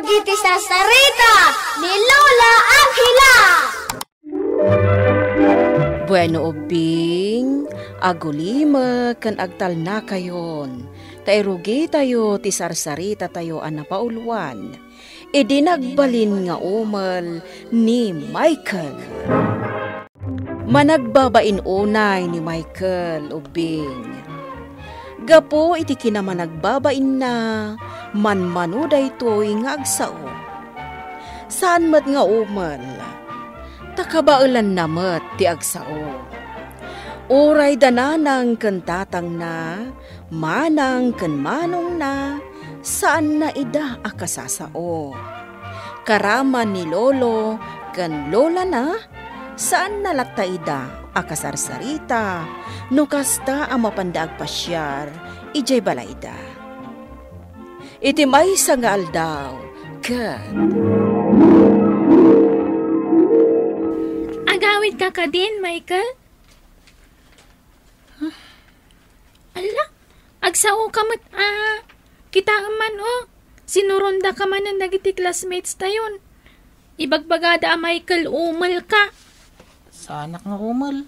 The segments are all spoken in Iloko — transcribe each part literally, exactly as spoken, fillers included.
Iti sarsarita ni Lola Angela. Bueno, ubbing, agulimek ken agtalnakayon, ta irugitayo ti sarsaritatayo a napauluan idi nagbalin nga umel ni Michael. Managbabain unay ni Michael, ubbing. Gapu iti kinamanagbabainna, manmano daytoy nga agsao. Saan met nga umel, ta kabaelanna met ti agsao. Uray da nanang ken tatangna, manang ken manongna, saanna ida a kasasao. Karaman ni lolo ken lolana, saanna latta ida a kasarsarita no kasta a mapanda agpasiar idiay balayda. Iti maysa nga aldaw, ket Agawidka kadin, Michael? Alla, agsaoka met a. Kitaem man, o. Sinurondaka manen dagiti classmates tayon. Ibagbagada a Michael, umelka. Saanak nga umel.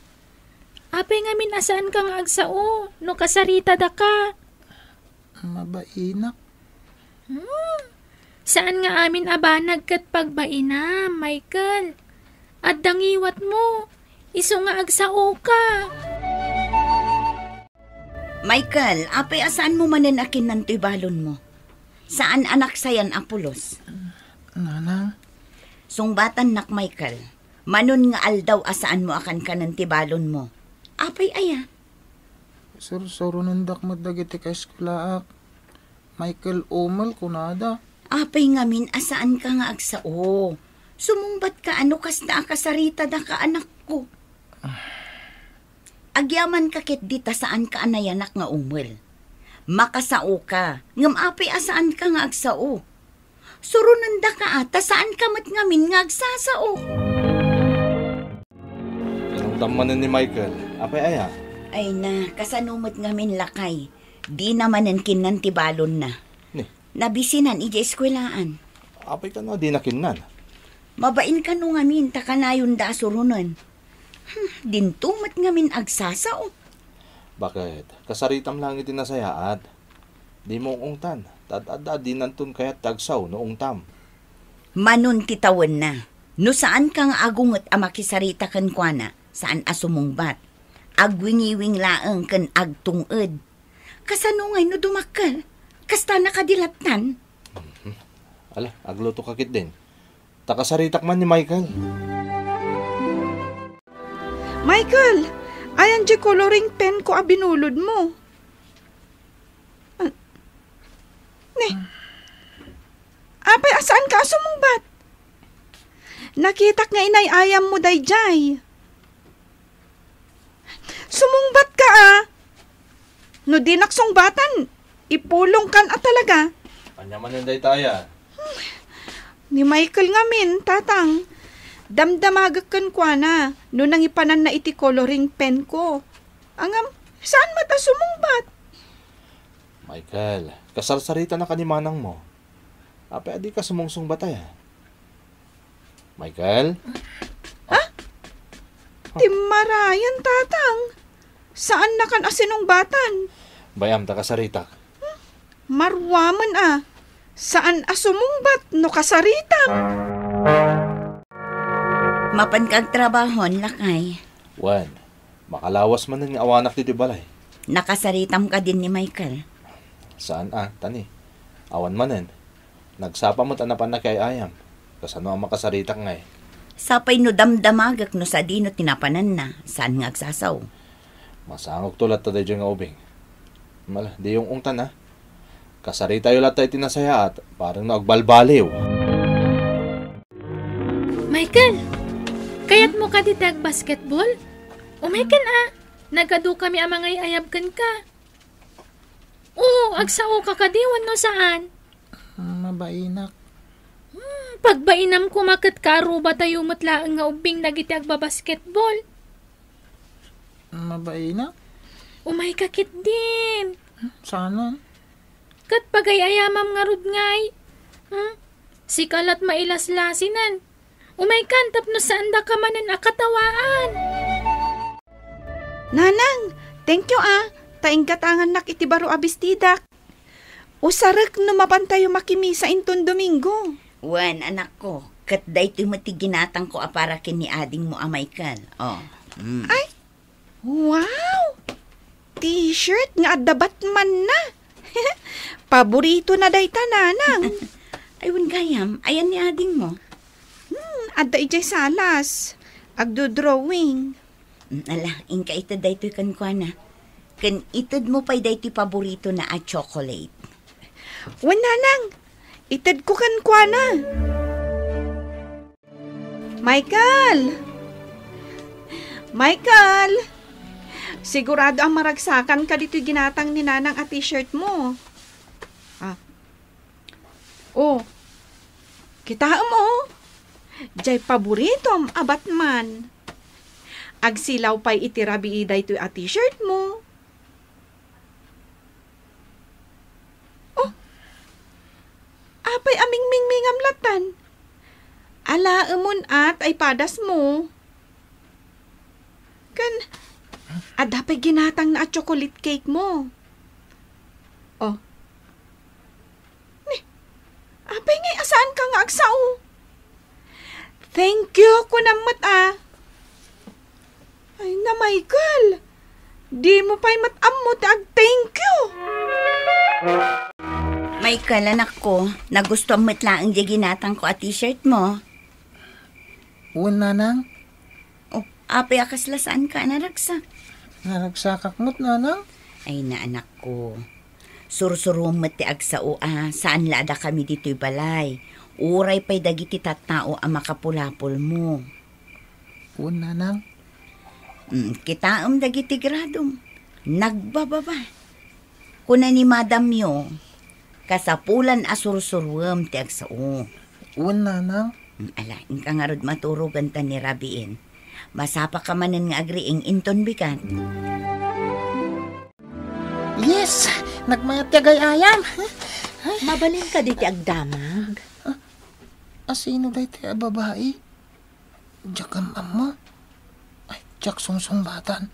Apay ngamin a saanka nga agsao no kasaritadaka? Mabainak. Hmm. Saan nga amin a banag ket pagbainam, Michael. Adda ngiwatmo. Isu nga agsaoka. Michael, apay a saanmo manen a kinnan toy balonmo? Saan a naksayan a pulos? Nanang? Sungbatannak, Michael. Manon nga aldaw a saanmo a kankanen ti balonmo. Apay aya? Sursuronendak met dagiti kaeskuelaak. Michael, umel, kunada. Apay ngamin a saanka nga agsao? Sumungbatka a no kasta a kasaritadaka, anakko. Agyamanka ketdi ta saanka a nayanak nga umel. Makasaoka, ngem apay a saanka nga agsao? Suronendaka a ta saanka met ngamin nga agsasao. Inungtam manen ni Michael. Apay aya? Ay na, kasano met ngamin, lakay? Dina manen kinnan ti balonna. Ni? Nabisinan idiay eskuelaan. Apay kano a dina kinnan? Mabain kano ngamin ta kanayonda a suronen. Hmm, dinto met ngamin agsasao. Baket? Kasaritam laeng iti nasayaat. Dimo ung-ungtan, ta ad-adda a dinanton kayat ti agsao no ungtam. Manon ti tawenna, no saanka nga agunget a makisarita kenkuana, saan a sumungbat. Agwingiwing laeng ken agtung-ed. Kasano ngay no dumakkel? Kastana kadi lattan? Mhm. Ala, agluto ka ketdin. Ta kasaritak man ni Michael. Michael, ayan di coloring pen ko a binulod mo. Ah, ne. Apay a saanka a sumungbat? Nakitak nga inay-ayam mo daydiay. Sumungbat ka, a. No dinak sungbatan, ipulong kan a talaga. Ania manen dayta aya? Ni Michael ngamin, tatang. Damdamagek kenkuana no nangipananna iti coloring pen ko. Ngem, saan met a sumungbat. Michael, kasarsaritana ka ni manang mo. Apay a dika sumungsungbat aya? Michael? Ha? Timmarayan, tatang. Saannakan a sinungbatan. Bay-am ta kasaritak. Maruamen a. Saan a sumungbat no kasaritam. Mapanka agtrabahon, lakay? Wen, makalawas manen nga awanak ditoy balay. Nakasaritam kadin ni Michael? Saan a, tani. Awan manen. Nagsapa met a napan nakiay-ayam. Kasano a makasaritak ngay? Sapay no damdamagek no sadino ti napananna, saan nga agsasao. Masangokto latta daydiay nga ubing. Mala, di yung ungtan, a. Kasaritayo latta iti nasayaat, bareng no agbalbaliw. Michael, kayatmo kadi ti agbasketball? Umayken a, nagadukami a mangay-ayab kenka. Oo, agsaoka kadi wenno saan? Mabainak. Hmm, pagbainam koma ket kaarrubatayo met laeng nga ubbing dagiti agbabasketball. Mabainak? Umayka ketdin. Saanen? Ket pagay-ayamam ngarud ngay. Hmm? Sika la't mailaslasinan. Umaykan tapno saandaka manen a katawaan. Nanang, thank you, ah. Ta inggatangannak iti baro a bestidak. Usarek no mapantayo makimisa inton Domingo. Wen, anakko, ket daytoy met ti ginatangko a para ken ni adingmo a Michael. Oh. Mm. Ay, wow! T-shirt nga adda Batman na. Paborito na dayta, Nanang. Ay, wen gayam, ayan ni adingmo? Hmm, adda idiay salas. Agdodrawing. Mm, ala, inka ited daytoy kenkuana. Ken itedmo pay daytoy paboritona a chocolate. Wen, Nanang, itedko kenkuana. Michael! Michael! Sigurado a maragsakanka ditoy ginatang ni Nanang a t-shirt mo. Ah. Oh. Kitaem, oh. Jay paboritom a Batman. Agsilaw pay iti rabii daytoy a t-shirt mo. Oh, apay a mingmingmingam latan? Alaemon at ay padasmo. Ken, adda pay ginatangna a chocolate cake mo. Oh. Ni, apay ngay a saanka nga agsao? Thank you, kunam met, ah. Ay na, Michael. Dimo pay met ammo ti ag-thank you. Michael, anakko, nagustuam met laeng di ginatangko a t-shirt mo. Wen, Nanang. Oh, apay a kasla saanka a naragsak? Naragsakak met, Nanang. Ay na, anakko. Sursurom met ti agsao a saan la a dakami ditoy balay. Uray pay dagiti tattao a makapulapolmo. Wen, Nanang. Mm, kitaem dagiti gradom. Nagbababa. Kuna ni madamyo, kasapulan a sursuruem ti agsao. Wen, Nanang. Mm, ala, inka ngarud maturogen ta ni rabiin. Masapaka manen nga agriing inton bigat. Yes! Nagmayat ti agay-ayam! Mabalin kadi ti agdamag? Ah, asino daytoy a babai? Diak am-ammo. Ay, diak sungsungbatan.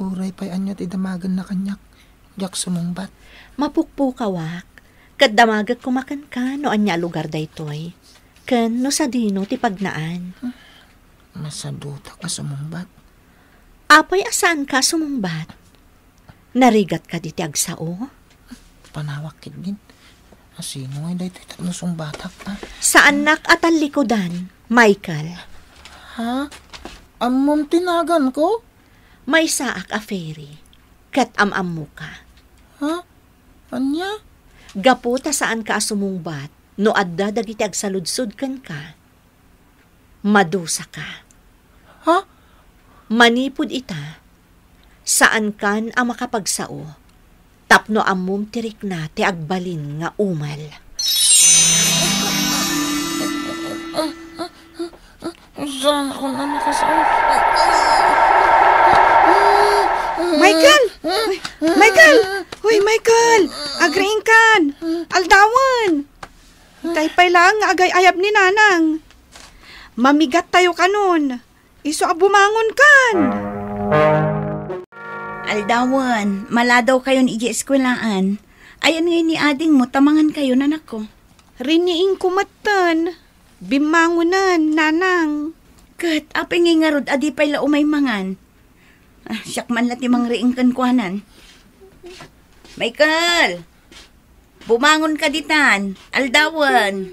Uray pay ania ti damagenna kaniak, diak sumungbat. Mapukpukawak, ket damagek koma kenka no ania a lugar daytoy, ken no sadino ti pagnaan. Masadutak a sumungbat. Apay a saanka a sumungbat? Narigat kadi ti agsao? Panawak ketdin. Asino ngay daytoy tapno sungbatak, a? Saannak a tallikudan, Michael. Ha? Ammom ti naganko? Maysaak a Fairy, ket am-ammoka. Ha? Ania? Gapu ta saanka a sumungbat no adda dagiti agsaludsod kenka, madusaka. Ha? Manipud ita, saankan a makapagsao tapno ammom ti rikna ti agbalin nga umel. Saanko a makasao. Michael! Uy, Michael! Uy, Michael! Agriingkan! Aldawen! Tay pay laeng nga agay-ayab ni Nanang. Mamigattayo kanon. Isu a bumangonkan. Aldawen, maladawkayon idiay eskuelaan. Ayan ngay ni adingmo ta mangankayon, anakko? Riniingko metten. Bimmangonen, Nanang. Ket apay ngay ngarud a di pay la umay mangan? Ah, siak man la ti mangriing kenkuanan. Michael! Bumangonka ditan, aldawen.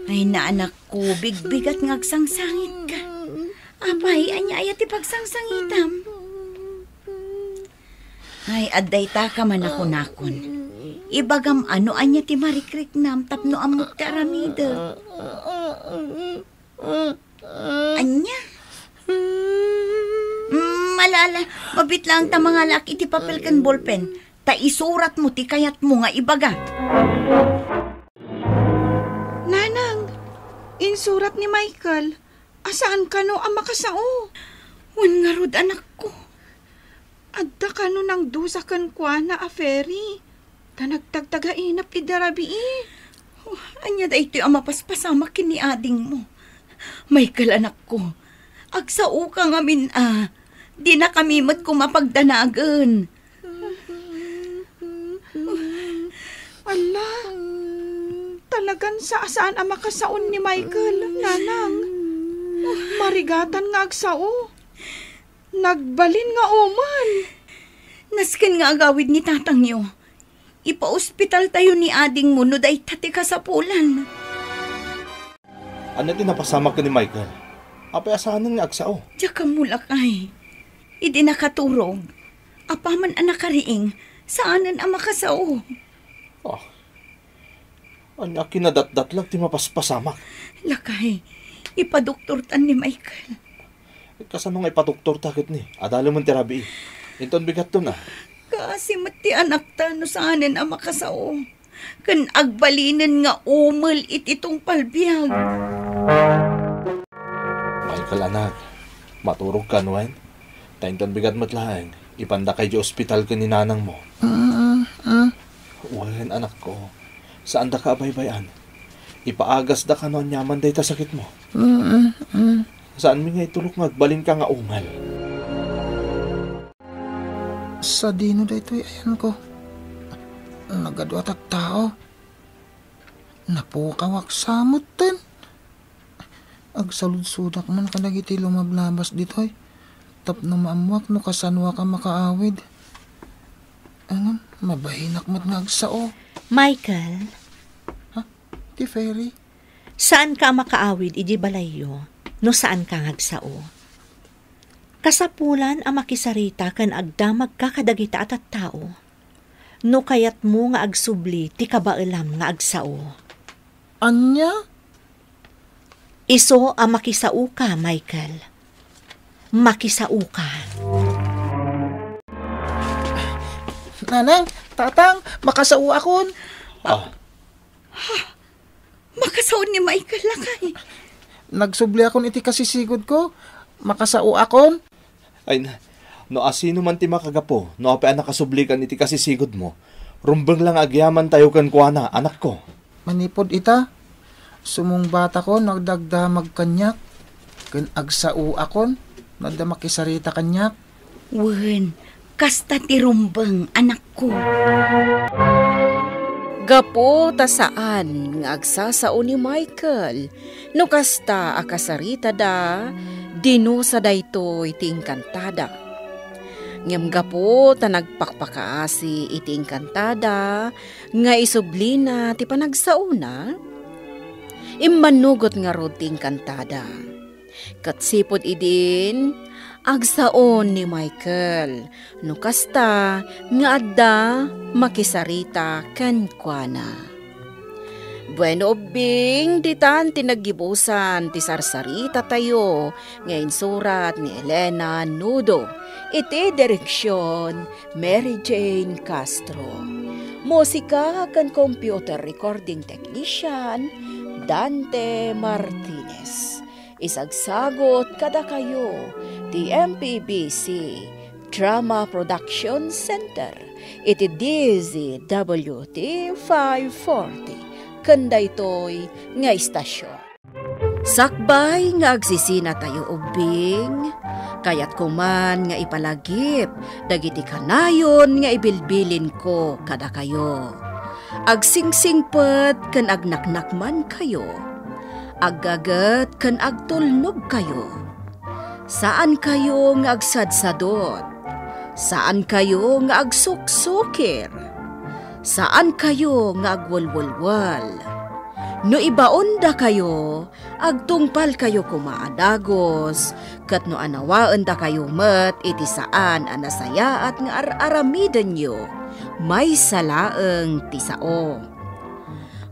Ay, naanakko, bigbigat nga agsangsangitka. Apay, ania aya ti pagsangsangitam? Ay, adda itaka manakunakon. Ibagam a no ania ti marikriknam tapno ammok ti aramidek. Ania? Mm, ala, ala, mabiit laeng ta mangalaak iti papel ken bolpen, ta isuratmo ti kayatmo nga ibaga. Nanang, insurat ni Michael a saan kano a makasao. Wen ngarud, anakko. Adda kano nangdusa kenkuana a fairy, ta nagtagtagainep idi rabii. Ania daytoy a mapaspasamak ken ni adingmo? Michael, anakko, agsaoka ngamin a. Dinakami met koma pagdanagen. Ala, talagan sa-, saan a makasaon ni Michael, nanang. Marigatan nga agsao. Nagbalin nga umel. Nasken nga agawid ni tatangyo. Ipaospitaltayo ni adingmo no dayta ti kasapulan. Ania ti napasamak ken ni Michael? Apay a saanen nga agsao? Diak ammo, lakay. Idi nakaturog, apaman a nakariing, saanen a makasao. Ah, ania kinadatdatlag ti mapaspasamak? Lakay, ipadoktortan ni Michael. Kasano nga ipadoktorta ketdi? Adalemen ti rabii. Inton bigatton a. Kaasi met ti anakta no saanen a makasao. Ken agbalinen nga umel iti tungpal biag. Michael, anak, maturogkan wen? Ta inton bigat met laeng, ipandaka idiay ospital ken ni nanangmo. Mm, mm. Wen, anakko, saandaka a baybay-an. Ipaagasdaka no aniaman dayta sakitmo. Mm, mm. Saanmi nga itulok nga agbalinka nga umel. Sadino daytoy ayanko? Nagadu a tattao. Napukawak sa metten. Agsaludsodak man kadagiti lumablabas ditoy tapno maammuak no kasanoak a makaawid. Ngem, mabahinak met nga agsao. Michael? Ha? Ti Fairy? Saanka a makaawid idiay balayyo no saanka nga agsao. Kasapulan a makisarita ken agdamagka kadagita a tattao no kayatmo nga agsubli ti kabaelam nga agsao. Ania? Isu a makisaoka, Michael. Makisaoka. Nanang, tatang, makasaoakon. Ah. Ha? Makasaon ni Michael, lakay. Nagsubliakon iti kasisigudko. Makasaoakon. Ay na, no asino man ti makagapu, no apay a nakasublikan iti kasisigudmo, rumbeng la nga agyamantayo kenkuana, anakko. Manipud ita, sumungbatakon no agdagdamag kaniak, ken agsaoakon no adda makisarita kaniak. Wen, kasta ti rumbeng, anakko. Gapu ta saan nga agsasao ni Michael, no kasta a kasaritada, dinusa daytoy ti inkantada. Ngem gapu ta nagpakpakaasi iti inkantada nga isublina ti panagsaona, immannugot ngarud ti inkantada. Ket sipud idin, agsaon ni Michael no kasta nga adda makisarita kenkuana. Bueno, ubbing, ditan ti naggibusan ti sarsaritatayo nga insurat ni Elena Nudo, iti direksion Mary Jane Castro. Musika ken computer recording technician, Dante Martinez. Isagsagut kadakayo ti M P B C Drama Production Center iti D Z W T five forty ken daytoy nga istasyon. Sakbay nga agsisinatayo ubbing, kayatko man nga ipalagip dagiti kanayon nga ibilbilinko kadakayo. Agsingsingpet ken agnaknakmankayo. Aggaget ken agtulnogkayo. Saankayo nga agsadsadot. Saankayo nga agsuksukir. Saankayo nga agwelwelwel. No ibaondakayo, agtungpalkayo koma a dagus, ket no anawaendakayo met iti saan a nasayaat nga ar-aramidenyo, maysa laeng ti sao.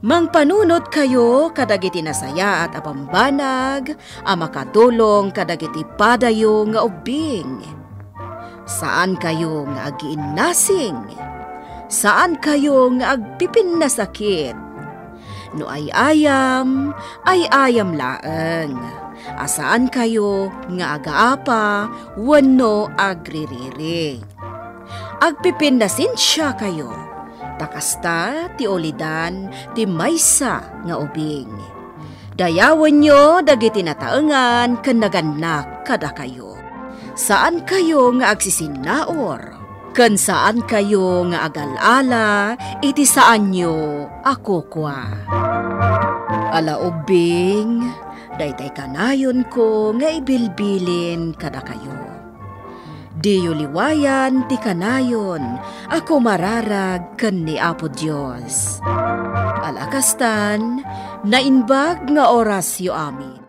Mangpanunotkayo kadagiti nasayaat a bambanag a makatulong kadagiti padayo nga ubbing. Saankayo nga agiinnasing. Saankayo nga agpipinnasakit. No ay-ayam, ay-ayam laeng. A saankayo nga agaapa wenno agririri. Agpipinnasensiakayo. Ta kasta ti ulidan ti maysa nga ubing. Dayawenyo dagiti nataengan ken nagannak kadakayo. Saankayo nga agsisinnaur, ken saankayo nga agal-ala iti saanyo a kukua. Ala ubbing, daytay kanayonko nga ibilbilin kadakayo. Diyo liwayan ti kanayon a kumararag ken ni Apo Dios. Ala kastan, naimbag nga orasyo amin.